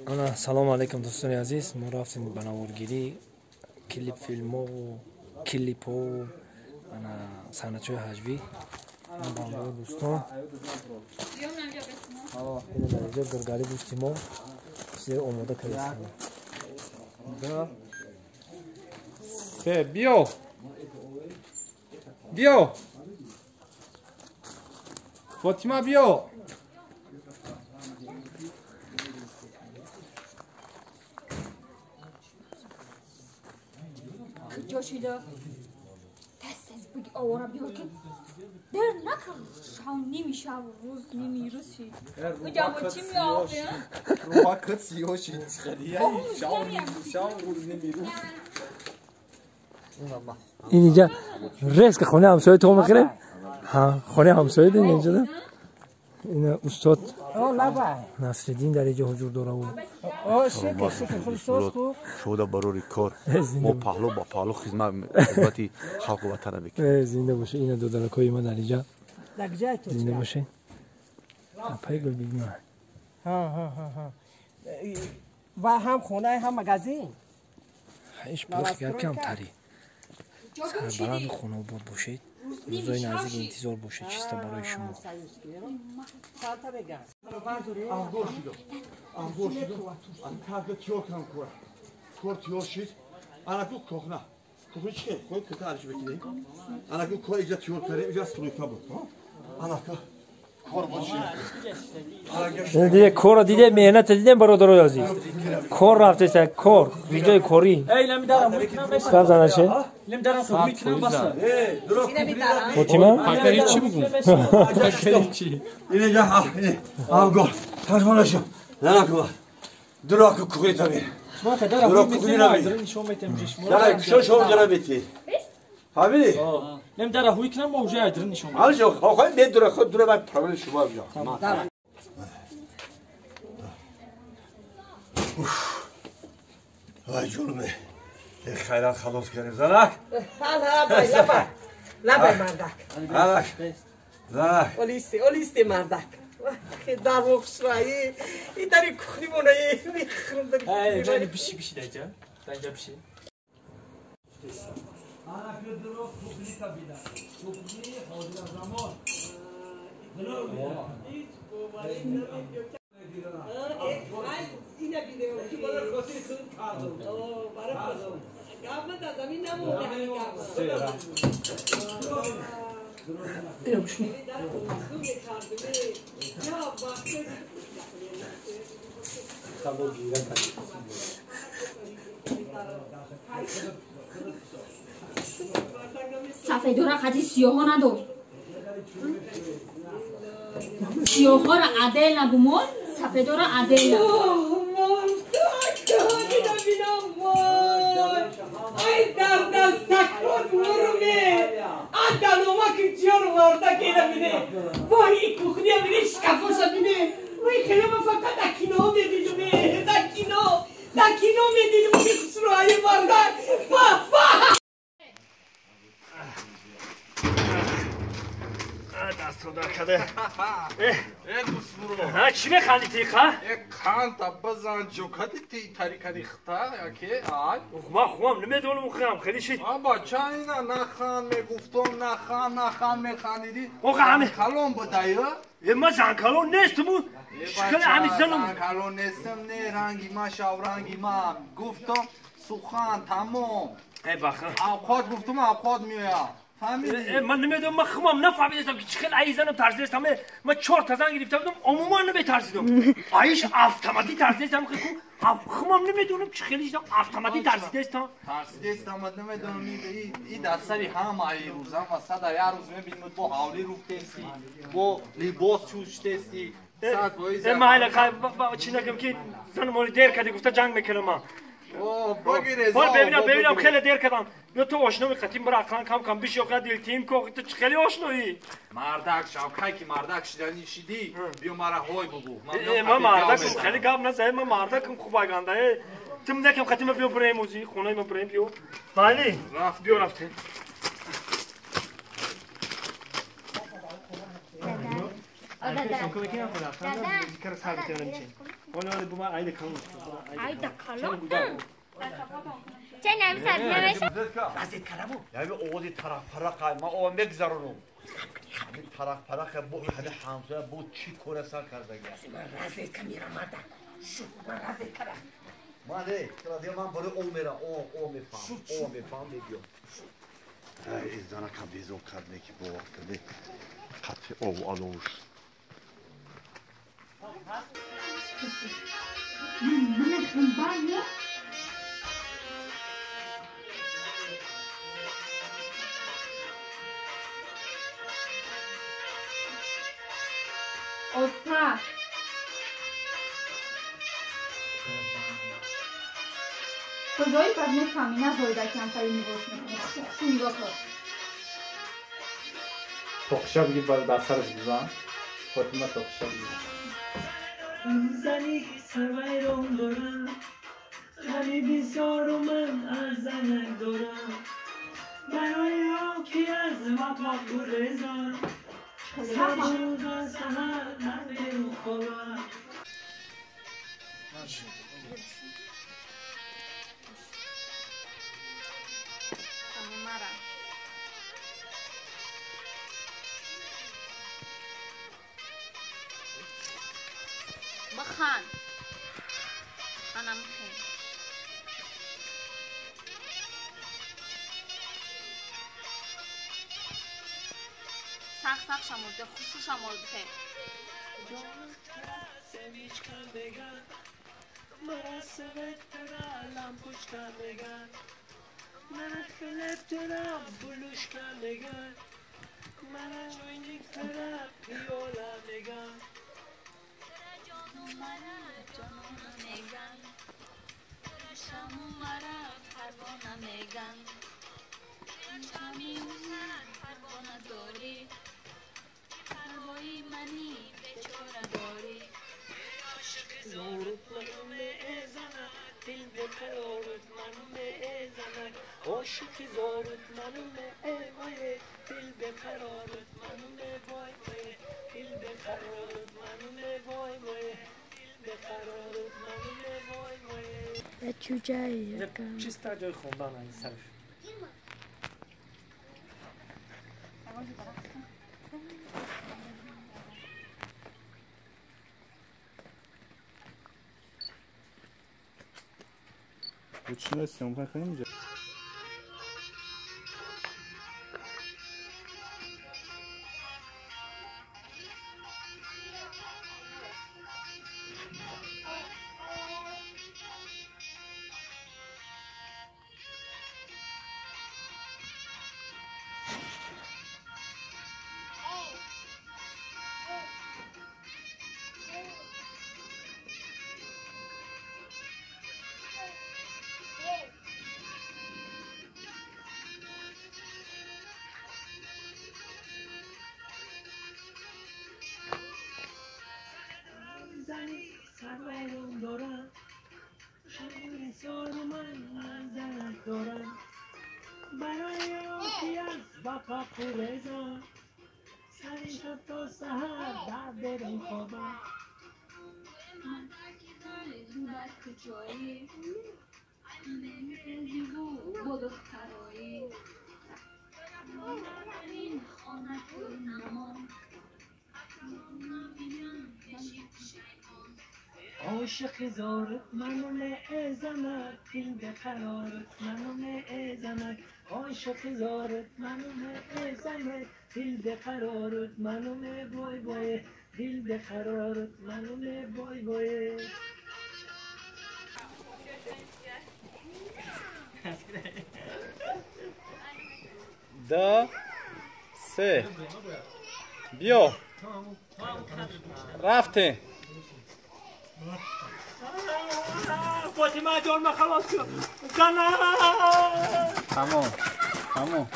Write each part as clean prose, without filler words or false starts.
Ана салом алейкум дӯстони азиз, мо рафтем ба наворгирӣ клип филмову клипову ана санъатчиҳои ҳаҷвӣ бо дӯстон. Ина дар инҷо гиргари гӯшти мо чизе омода кардастем. 2 3 биё биё Фотима биё. Ҷошида даст аз буги овора биёр ки дер накард, шав ними шав рӯз ними рӯз шид. Уҷа бо чӣ меофӣ? Рӯҳакат сиёҳ шид хеле шав шав рӯз ними рӯз. Ин инҷа резко хонаи ҳамсоя то мехӯрем. Ҳа, хонаи ҳамсоя дин инҷа. Ина устод Насриддин дар инҷо ҳузур дора. Шуда барори кор мо паҳлу ба паҳлу хизмати халқу ватана мекунем. Зинда боше. Ина додаракҳои ма дар инҷа зинда боше. Апай Гулбиби ман. Ва ҳам хонаи ҳам магазин. Ҳеҷ плохи гап камтари. Сарбаланду хонаобод бошед. Рӯзои наздик интизор бошед чисто барои шумо. Диде корро диде, меҳната дидем, бародарои азиз. Кор рафтеса, кор, видеои корӣ. Гап занаше? Фотима? Чӣ бугум? فهمیدی؟ نمیدارم هوی کنم ما اونجا ادرن نشون میدم. حالا خواهیم به دور خود دور من پرول شما بیا. وای جونمه. خیرات خلاص کردیم زنک. لبای لبای لبای مردک. زنک. زنک. اولیستی اولیستی مردک. در وخشرایی این داری کخنی مونایی میخرم داری. ای بشی بشی دیگه. دیگه بشی. سفیدورا خطی سیاها نداشت. سیاها را عدل نبومون، سفیدورا عدل نبومون. ای درد از تکرار مرمه ادنوما که جان ورده که نبینه وای کوخنی بینه شکفوش بینه وای خیلی من فقط دکینو میدیدم دکینو دکینو میدیدم که خسروهای ورده وا وا دست در کرده. ها چی میخندی تیخا؟ خان بزن جوکاتی تی تاریکاری خطا یکی آی. من خوام نمیدونم خام خیلی شد. بابا چه اینا نخان میگفتم نخان نخان میخندیدی. آقا کلون بودایی؟ ما زن کلون نیستم. شکل همین زنم. زن کلون نیستم نه رنگی ما شاورنگی ما گفتم سخن تمام. ای بخا. اوقات گفتم اوقات میاد. فهمیدی؟ من نمیدونم من خودم نفهمیدم که چخیل ای زنم ترسیدم. من 4 تا زن گرفته بودم عموما نمیترسیدم. ایش اتوماتی ترسیدم که خودم نمیدونم چخیلیش اتوماتی ترسیدم. ترسیدم نمیدونم این دستری هم ای روزم و صد یا روز میبینم با حالی روفتسی با لباس چوشتسی صد وایز. ما حالا چی نگم که زن مال دیر کردی گفته جنگ میکنم من. ببینم ببینم خیلی دیر کردم. یا تو آشنا می‌خواتیم برای اقلا کم کم بیش یا دل تیم کو تو خیلی آشنایی. مردک شو کی که مردک شدنی شدی بیا مرا های بگو. من مردکم خیلی گپ نزن من مردکم خوب گنده. تیم نکم خاتم بیا بریم اوزی خونه ما بریم بیا. مالی رفت بیا رفته. حالا بو من عید کلون. عید کلون. چه نمی‌سد نمیشه؟ رزید کلمو. یعنی اوضی طرف پرق ما او میگذرونم. طرف پرق بو همه همسایه بو چی کار سر کرده گی. من رزید کمیرم مرد. شو من رزید کردم. من نه، ترا من برای او میرم، او میفهم، او میفهم میگم. ای زنک هم بیزو کرده که با وقت ده قطع او آلوش. من خنبانه. اوستا کجایی باید میفهمی نه زایده کمتری نگاه میکنه خوش نگاه کن تخشا بگیر باید بر سرش بزن فاطمه تخشا بگیر زنی سرویرم دارم غمی بسیار و من از زنک دارم برای آن که از وقت گریزم سر سهر من بیرون خوابم بخان انا مخي سخ سخ شمرده خوش شمرده چیست جای خوندن این سرش چی هستی؟ ممکن خیلی اینجا عاشق زارت منو نزنک دل به قرارت منو نزنک عاشق زارت منو نزنک دل به قرارت منو وای وای دل به قرارت منو وای وای دو سه بیا رفته فاطمه جان من خلاص شد تمام تمام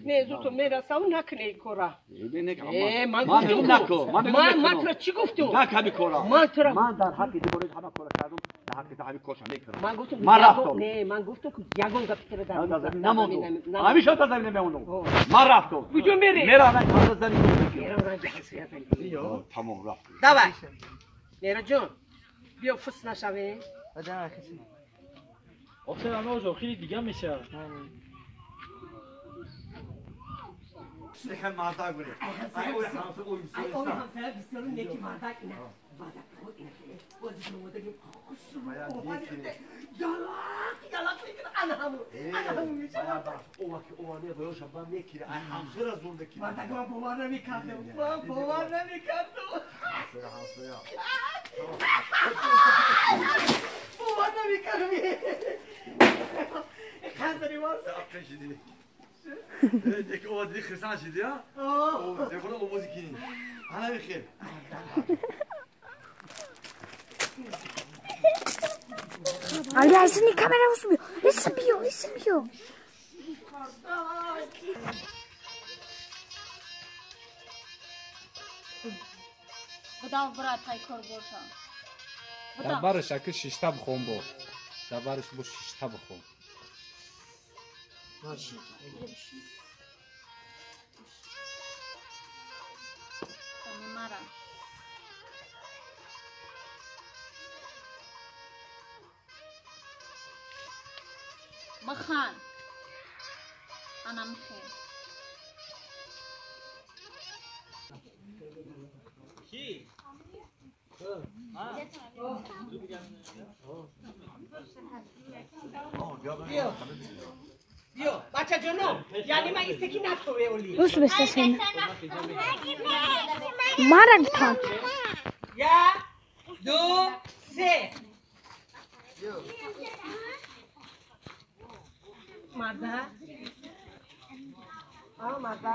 نه زود میرسم نکنه این کارا. من نکن. من تو چی گفتم؟ نکن همین کارا. من در حق دوباره همه کارا کردم. در حق همین کارش میکنم. من گفتم من رفتم. نه من گفتم که یگان گپ تر در زمین نموندم. همیشه تا زمین نمیموندم. من رفتم. کجا میری؟ میرم من زمین. میرم رنج. تمام رفتم. دوای. میرا جون بیا فس نشوی. آخه الان خیلی دیگه میشه. یکم مردک بره. ای اوی همسه اوی ای اوی همسه بسیار نیکی مردک اینه. وعده خود اینه. وزیر مدریم خوش یالاق یالاق میکنه انا همون. انا همون میشه. او که او نه باید شبام میکره. ای همسه را زور میکره. مردک من باور نمیکردم. من باور نمیکردم. همسه همسه. باور نمیکردم. خندری واسه. کشیدی. دیگه او دیگه خرسان شدی ها؟ او دیگه او بازی کنی. انا بخیر. علی عايزين كاميرا وسبيو اسبيو اسبيو. خدا برای تایکور باشم. در برش اگه شش تا بخون با. در برش با شش تا بخون. بخان انا مخير کی بیا بچه جانو یعنی من این سکی نتوه اولی بس بس مرگ تا یک دو سه مرده آه مرده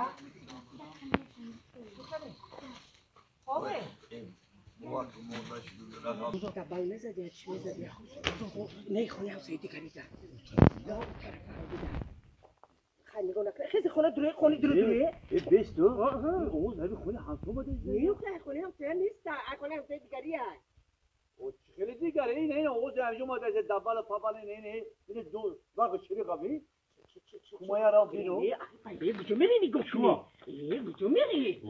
آبه دبل نزدی چی میزدی نه خونه همسایه دیگری زد خیلی نگاه نکنه خیلی خونه دروی خونه درو دروی بیست تو اوز همین خونه همسایه بوده نه خونه همسایه نیست خونه همسایه دیگری هست خیلی دیگره این این اوز همینجا ما دست دبل پاپل نه نه این دو باغ چری قبی کمایا را بینو ای کجا میری نگاه شما ای کجا میری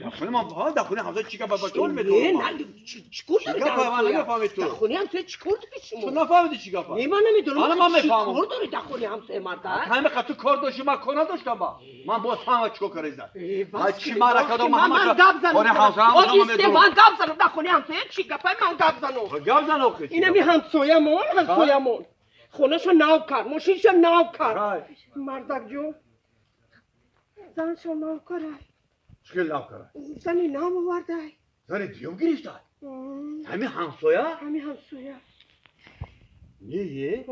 دخونه ما ها دخونه همسایه چیکار بابا چون میتونم نه چیکار داری دخونه دخونه همسایه چیکار داری شما تو نفهمیدی چیکار نه من نمیدونم حالا من میفهمم چیکار داری دخونه همسایه مرد همه خط کار داشتی من کار نداشتم با من باز فهم چیکار کردم چی مرا کدام من گپ زدم خونه همسایه من گپ زدم دخونه همسایه چی گپ من گپ زدم گپ زن آخه اینم همسایه‌مون همسایه‌مون خونه‌شو ناو کرد ماشینشو ناو کرد مردک جون زنشو ناو کرد چه ناو کرد زنی ناو آورده زنی دیوم گرفته همین همسایه همین همسایه نه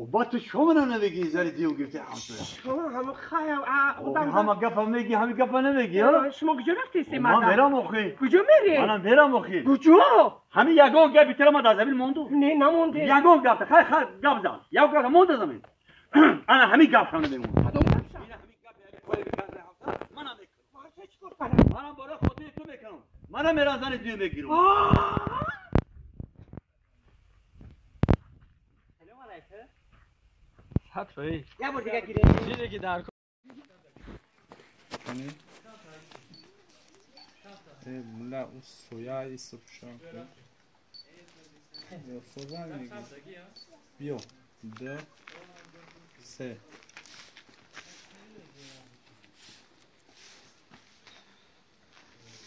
و با تو شما نمیگی زنی دیوم گرفته همسایه شما همه خیام خودم همه گپ میگی همه گپ نمیگی ها شما کجا رفتی سی مرد من میرم آخه کجا میری منم میرم آخه کجا همین یگان گپ تر ما در زمین موندو نه نمونده یگان گپ خیر خیر گپ زن یگان گپ مونده زمین انا همین گپ شما نمیمون کدوم گپ منم برای خاطر تو میکنم منم میرم زن دیو میگیرم سلام علیکم حتفی یه بار دیگه گیره چیزی که در ملا اون سویا ای سپشان یا سوزن میگی بیا دو سه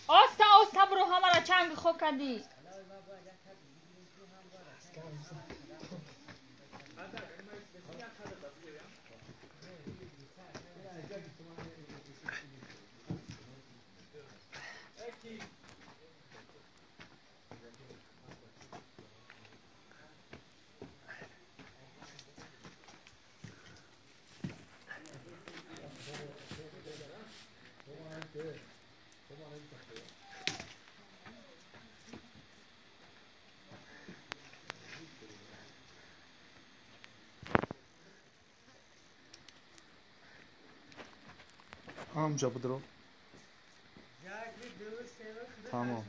آستا آستا برو همه را چنگ خوب کردی Амҷа бидро. Тамом.